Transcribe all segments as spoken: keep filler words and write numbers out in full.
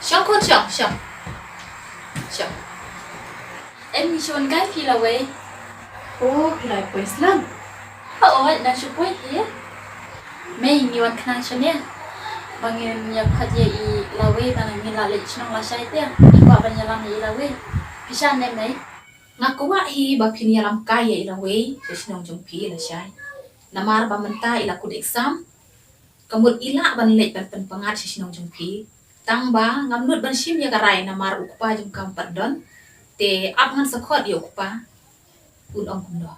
Shong khun, shong, shong. Shong. Em, ngi shu wan kai phi Lawei. Oh, phi la poi slem? Hooid, nang shu poi hi. Mei, ngi wan khnang shane ba ngin ïa khot ïa i Lawei ba ngin la leit shnong lashai te. Ngi kwah ban ïalam ïa i Lawei. Phi shah ne em, Mei? Nga kwah hi ba phin ïalam kai ïa i Lawei sha shnong jong phi lashai. Namar ba mynta i la kut exam. Ka mut i lah ban leit ban pynpyngngad sha shnong jong phi. Tang ba ngam nud ban shim ïa ka rai namar u kpa jong ka um pat don. Te ap ngan sa khot ïa u kpa. Un ong kumno?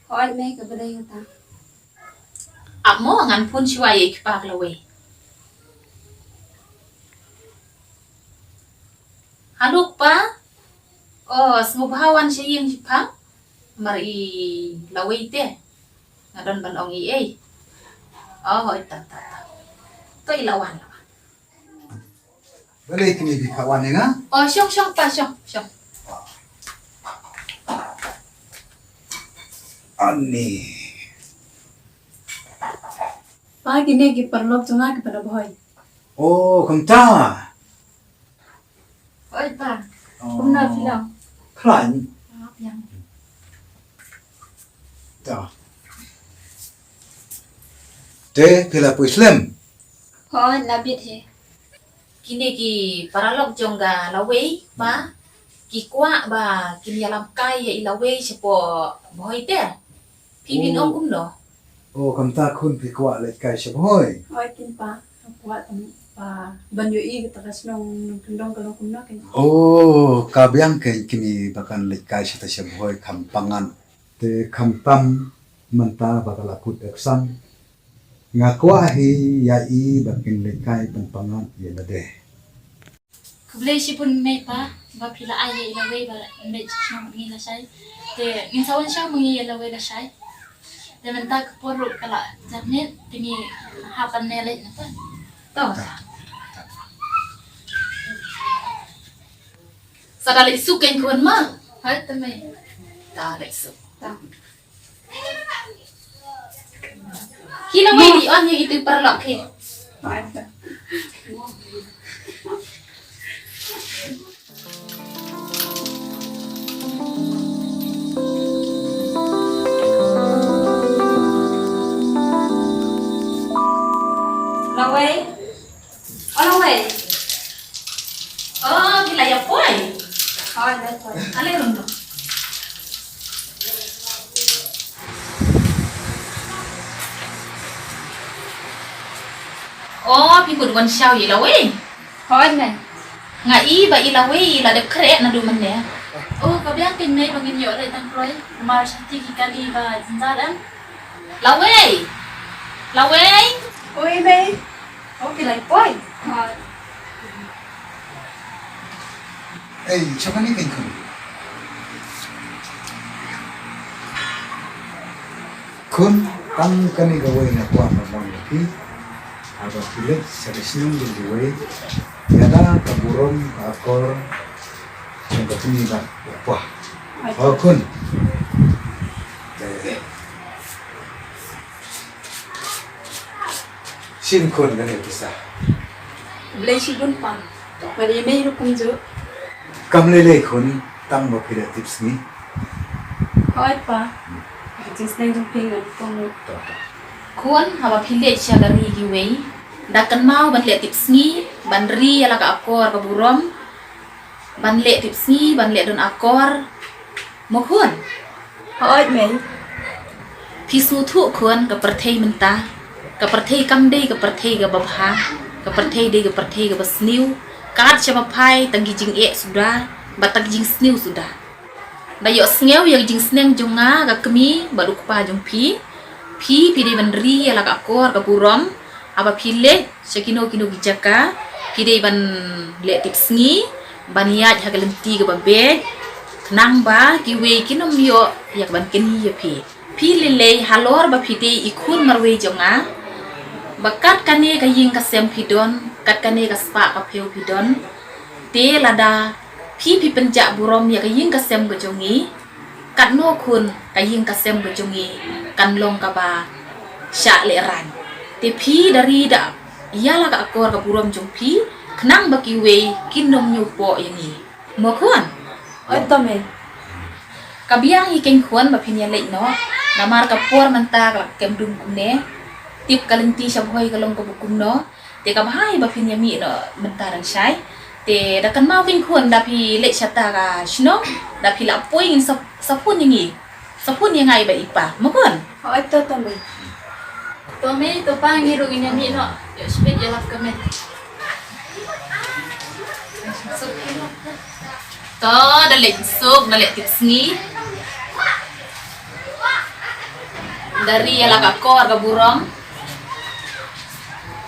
Hooid Mei, kaba dei kata. Ap mo, ngan phone shuwa ïa i kpa ka Lawei. Halo kpa. Oh, sngewbha wan sha ïing shipang. Mar i Lawei te. Nga don ban ong ei ei. Oh, hooid, ta, ta, ta. To i la wan, la wan. Balei kine ki kha wan ïa nga? Oh, shong, shong pa, shong, shong. Ani. Pa, kine ki paralok jong nga kiba na Bhoi. Oh, kumta. Oi pa. Oh. Kumno phi long? Khlaiñ. Ah, biang. Ta. Te phi la poi slem? Hooid, la bit hi. Kine ki paralok jong ka Lawei pa, ki kwah ba kin ïalam kai ïa i Lawei shapoh Bhoi te. Phi, phin ong kumno? Oh, kumta khun, phi kwah leit kai sha Bhoi? Hooid keiñ pa, nga kwah tam pa ban ïohi kata ka shnong Nongkyndong ka long kumno keiñ. Oh, ka biang keiñ kine ba kan leit kai shata sha Bhoi, kham pyngngad. Te khamtam mynta ba ka la kut exam. Nga kwah hi ïa i ba kin leit kai pynpyngngad ïa lade. Khublei shibun mei pa ba phi la ai ïa i Lawei ba leit sha ngi lashai. Te ngin sa wan sha ngi ïa Lawei lashai. Te mynta ka por ruh ka la jan miet, te ngi hap ban leit na pa. To. Sa da leit suk kein khun ma. Hai te mei. Da leit suk. Ta. Ki Lawei, di on ïa kitu paralok ki. Lawei. O Lawei. O, phi la ïa poi? Hooid, la poi. Ale rung noh. O, phi mut wan shaw ïa i Lawei? Hooid mei. Nga i ba i Lawei i la dep khreh naduh mynne. O, ka biang kein mei ba ngin ïoh leit tang kloi. Namar shati ki kali ba jynjar em. Lawei! Lawei! Oi mei. O, phi la ïa poi? Hooid. Ei, sha kane kein khun. Khun, tang kane kawei nga kwah ban ong ïa phi. Haba phi leit sha ka shnong jong kiwei, ïada ka burom ka akor jong ka kmie bad u kpa. O khun. Dei, dei. Shim khun kane ka pisa. Khublei shibun pa. Bad ïa mei ruh kumjuh. Kam lei lei khun, tang ba phi da tip sngi. Hooid pa. Ka jingsneng jong phi ngan pynmih. To, to. Khun, haba phi leit sha ka ri kiwei, da kynmaw ban leh tip sngi, ban ri ïa la ka akor ka burom. Ban leh tip sngi, ban leh don akor. Mo khun? Hooid mei. Phi sngewthuh khun, ka pyrthei mynta, ka pyrthei kam dei ka pyrthei kaba bha. Ka pyrthei dei ka pyrthei kaba sniew. Kat shaba phai tang ki jingeh suda bad tang ki jingsniew suda. Da ïohsngew ïa ka jingsneng jong nga ka kmie bad u kpa jong phi. Phi, phi dei ban ri ïa la ka akor ka burom. Haba phi leit sha kino kino ki jaka, phi dei ban leh tip sngi, ban ïaid ha ka lynti kaba beit, khnang ba kiwei kin ym ïoh ïa ka ban kynnoh ïa phi. Phi lei lei halor ba phi dei i khun marwei jong nga, ba kat kane ka ïing ka sem phi don, kat kane ka spah ka phew phi don. Te lada phi, phi pynjah burom ïa ka ïing ka sem ka jong ngi, katno khun ka ïing ka sem ka jong ngi kan long kaba shah lehraiñ. Te phi da ri da ïa la ka akor ka burom jong phi, Khnang ba kiwei kin ym ñiew poh ïa ngi. Mo khun? Oi to mei. Ka biang hi kein khun ba phin ïa leit noh. Namar ka por mynta ka la kem dum kumne. Tip ka lynti sha Bhoi ka long kaba kumno. Te ka bha hi ba phin ïa mih noh mynta dang shai. Te da kynmaw kein khun da phi leit shata ka shnong da phi la poi ngin sa, sa phone ïa ngi. Sa phone ïa nga i bah i pa. Mo khun? Oi to to mei. To mei to pa ngi ruh ngin ïa mih noh. Ïoh shipit ïa lap ka met. To da leit suk da leit tip sngi. Da ri ïa la ka kor ka burong.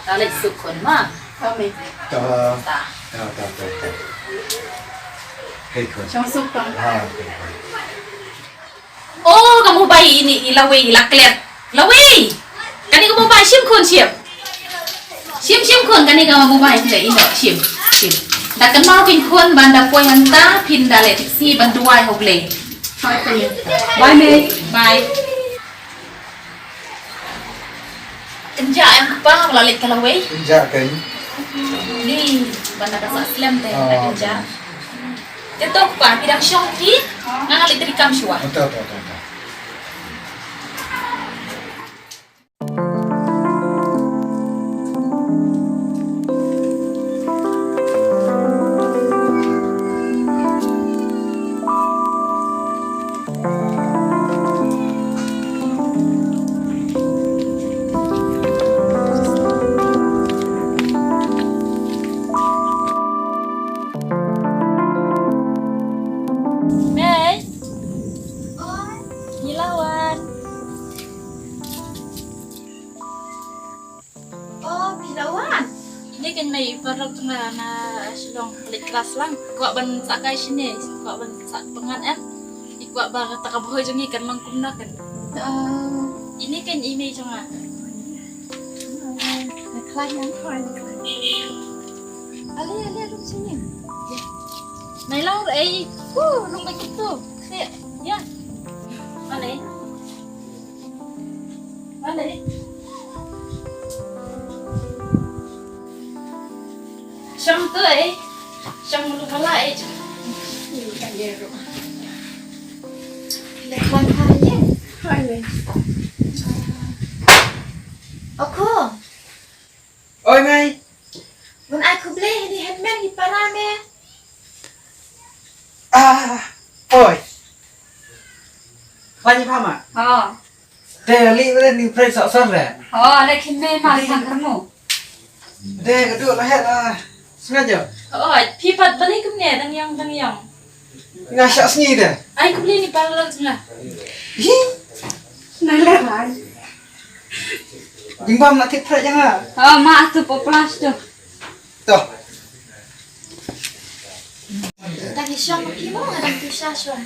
Da leit suk khun ma. To mei. To. Ta. To to to to. Hei khun. Shong suk to. Ha, hei khun. Oh, ka mobile ini i Lawei i la klet. Lawei. Kane ka mobile shim khun shim. Shim shim khun kane ka mobile i shim shim. Da kynmaw kein khun ban da poi hangta phin da leit taxi ban duwai ha U Blei. Bye mei. Bye. Kynjah em kpa ba la leit ka Lawei. Kynjah kein. Ni ban da ka sah slem te da kynjah. Te to kpa phi dang shong phi nga nga leit treikam shuwa. To to to to. Mei. Ngi la wan. Oh, phi la wan. Ine kein mei i paralok jong nga na Shillong leit klas lang. Kwah ban sah kai shane, kwah ban sah pyngngad em. I kwah ba kata ka Bhoi jong ngi kan long kumno kan. Oh. Ine kein i mei jong nga. Na khlaiñ nang khlaiñ. Ale ale rung sini. Nai lau ei. Ku rung bai kutu. Ya. Ale. Vale. Shong tu eh. Shong lu pala eh. Ni kan dia ru. Le kwan ha ye. Hai le. Oko. Oi mei. Ngan ai khublei ha i hynmen i para me. Ah, oi. Khlaiñ pha ma? Ha. Te li re ni pre sa sar re. Ha, le khin me ma sang kamu. Te ka du la het la. Snga jo. Oi, phi pat bali kumne dang yong dang yong. Nga shah sngi de. Ai khublei ni para lok nga. Hi. Nai le rai. Jingbam na thik phra janga. Ha, ma tu poplas tu. To. Ta ki shong ki mo ngadang tu sha shong.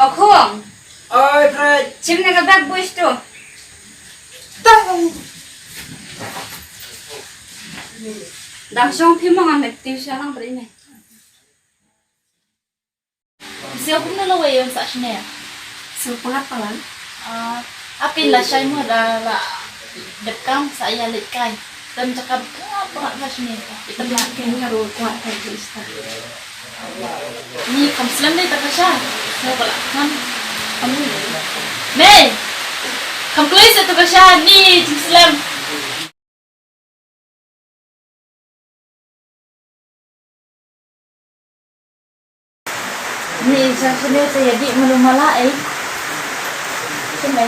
O khong. Oi, Fred. Chim na ka bag boys tu. Tang. Dang shong phi mo ngan tiu sha lang bri ne. Siaw kumno la wei yn sa shne. Siaw pyngat palan. Ah, apin la shai mo la la dep kam sa ïa leit kai. Tem jaka pyngat pyngat la shne. Item la kai nga ro kwat kai ista. Ni kam slem dei ta ka sha. Siaw pala kan. Kam ni. Mei. Kam kloi sa ta ka sha ni kam slem. Ni sa sene te ya di malu mala eh. Sene.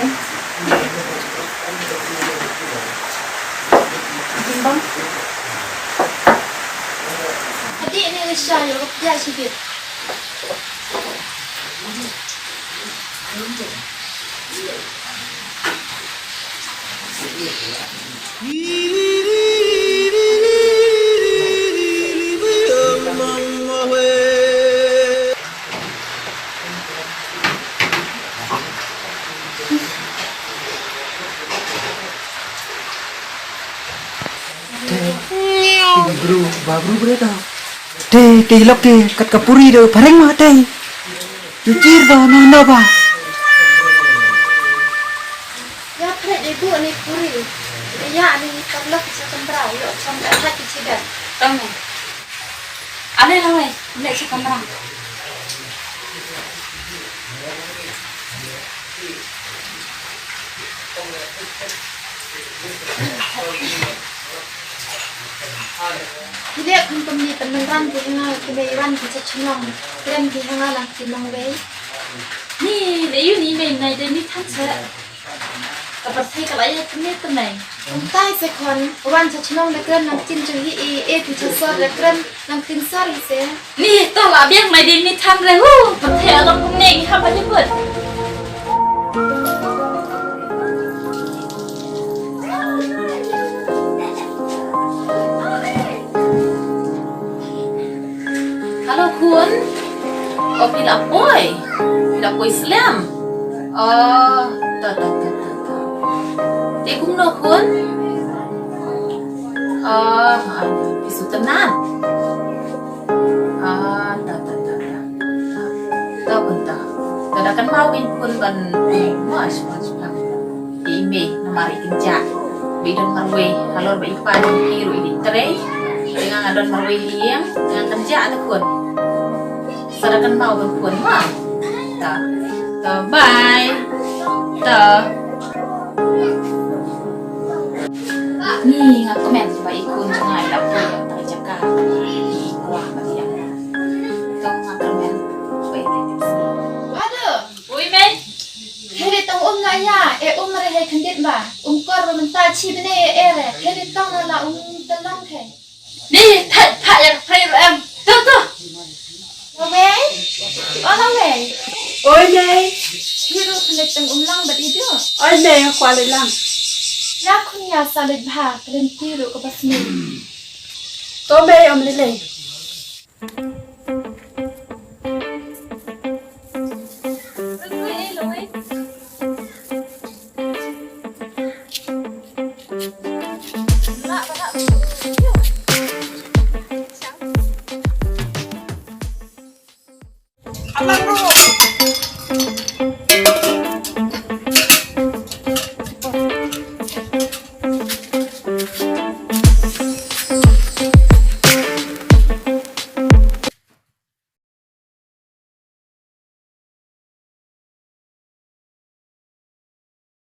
Jimbang. Adi ni sa yo ya sikit. Te, te, te, lok te, kat ka puri de, pareng ma te. Jujur ba, no, no ba. Ïa pyrshah ïa buh ne puri. Ïa ne paralok ki cha kamra, ïoh chong da thait ki chi bed. Tang ne. Ale lawei, leh cha kamra. Ki leh kum kumne, pynmynran ki ha nga, ki mei wan ki cha chnong. Kren ki ha nga lang ki nongwei. Ni, leh ïu ni mei nai dei ni than cha. Ka pyrthei ka la ïa kane tynai. Kumtai se khun, wan cha chnong da kren nangtien jong hi i, e phi cha sor da kren nangtien sor hi se. Ni to la biang mai di ni than re hu, pyrthei a long kumne ngi hap ba nyebut. Halo khun. O phi la poi. Phi la poi slem. O, to to to to to. Te kumno khun? O, phi sngewtynnat. O, to to to to. To khun to. To da kynmaw ïa khun ban, mo, shuwa shuwa. Ïa i mei namar i kynjah. Ba i don marwei halor ba i pa jong i ruh i dei trei. Te nga nga don marwei ha ïing, te nga kynjah te khun. Sa da kynmaw bad khun mo. Ta. Ta bye. Ta. Ni nga kmen ba i khun jong nga i la poi ïa uta i jaka. I kwah ba ïa. Ta nga kmen ba i la tip sngewbha. Ui mei. Hei ri tang um na ïa, e um re hei khyndiat ba. Um kor ba mynta chi bnai e re. Hei ri tang na la um tang lang hei. Ni thait thait ïa ka phrei re em. Tu tu. Lawei. O lawei. Oi mei. Chi ru khyndiat tang um lang bad i du. Oi mei, nga kwah leit lang. Ïa khun ïa sa leit bha, ka lynti ruh kaba sniew. To mei, ym lei lei.